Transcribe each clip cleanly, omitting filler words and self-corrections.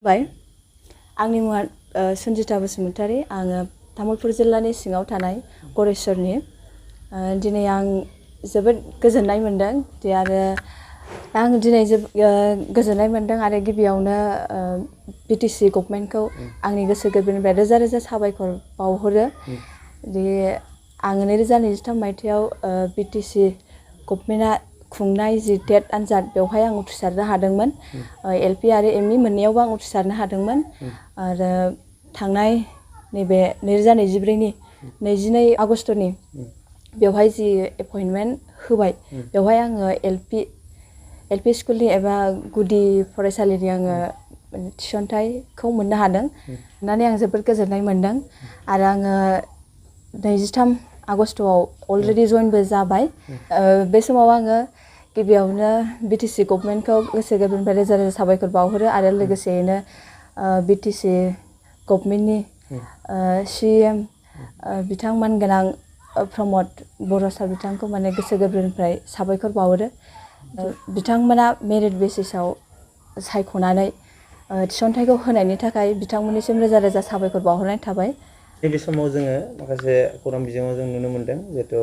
बाय आंनि मुङा सन्जिता बसुमतारी आङो तामुलपुर जिल्लानि सिङाव थानाय गरेस्वरनि दिनै आं जोबोद गोजोननाय मोनदों आरो आं दिनै गोजोननाय मोनदों आरो गिबियावनो BTC गभर्नमेन्टखौ आंनि गोसो गोरबोनिफ्राय रोजा रोजा साबायखर बावहरो आङो 2023 मायथाइयाव BTC गभर्नमेन्टआ खुंनाय जि टेट आनजाद बेवहाय आं उथ्रिसारनो हादोंमोन LP आरो ME मोननैयावबो आं उथ्रिसारनो हादोंमोन आरो थांनाय नैबे 2024 नि 22 आगस्टनि बेवहाय जि एपइन्टमेन्ट होबाय बेवहाय आङो LP स्कुलनि एबा गुदि फरायसालिनि आङो थिसनथाइखौ मोननो हादों होननानै आं जोबोद गोजोननाय मोनदों आरो आङो 23 आगस्टआव अलरेडि जइनबो जाबाय बे समाव आङो गिबियावनो BTC गभर्नमेन्टखौ गोसो गोरबोनिफ्राय रोजा रोजा साबायखर बावहरो आरो लोगोसेयैनो BTC गभर्नमेन्टनि CM बिथां मानगोनां रमद बर'न सार बिथांखौ माने गोसो गोरबोनिफ्राय साबायखर बावहरो बिथांमोना मेरिट बेसिसआव सायख'नानै थिसनथाइखौ होनायनि थाखाय बिथांमोननिसिम रोजा रोजा साबायखर बावहरनाय थाबाय। नैबे समाव जोङो माखासे खौरां बिजोङाव जों नुनो मोनदों जिहेथु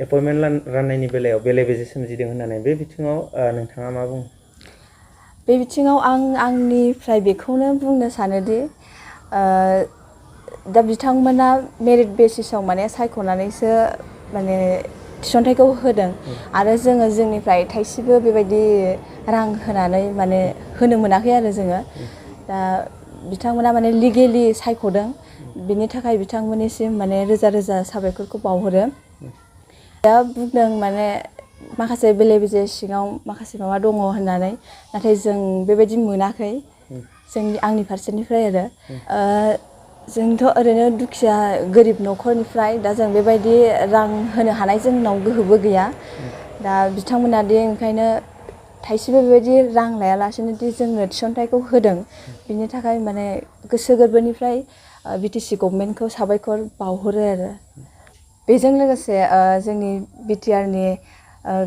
एपइन्टमेन्ट राननायनि बेलायाव बेले बेजे सोमजिदों होननानै बे बिथिङाव नोंथाङा मा बुङो? बे बिथिङाव आंनिफ्राय बेखौनो बुंनो सानोदि दा बिथांमोना मेरिट बेसिसआव माने सायख'नानैसो माने थिसनथाइखौ होदों आरो जोङो जोंनिफ्राय थाइसेबो बेबायदि रां होनानै माने होनो मोनाखै आरो जोङो दा बिथांमोना माने लिगेलि सायख'दों बिनि थाखाय बिथांमोननिसिम माने रोजा रोजा साबायखरखौ बावहरो दा बुंदों माने माखासे बेले बेजे सिङाव माखासे माबा दङ होननानै नाथाय जों बेबायदि मोनाखै आंनि फारसेनिफ्राय आरो जोंथ' ओरैनो दुखिया गोरिब न'खरनिफ्राय दा जों बेबायदि रां होनो हानाय जोंनाव गोहोबो गैया दा बिथांमोना ओंखायनो थाइसेबो बेबायदि रां लायालासेनो जोंनो थिसनथाइखौ होदों बिनि थाखाय माने गोसो गोरबोनिफ्राय BTC गभर्नमेन्टखौ साबायखर बावहरो आरो बेजों लोगोसे जोंनि BTRनि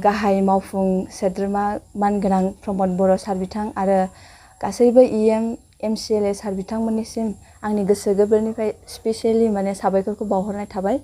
गाहाय मावफुं सोद्रोमा मानगोनां रमद बर'न सार बिथां आरो गासैबो EM MCLA सार बिथांमोननिसिम आंनि गोसो गोरबोनिफ्राय स्पेसियेलि माने साबायखरखौ बावहरनाय थाबाय।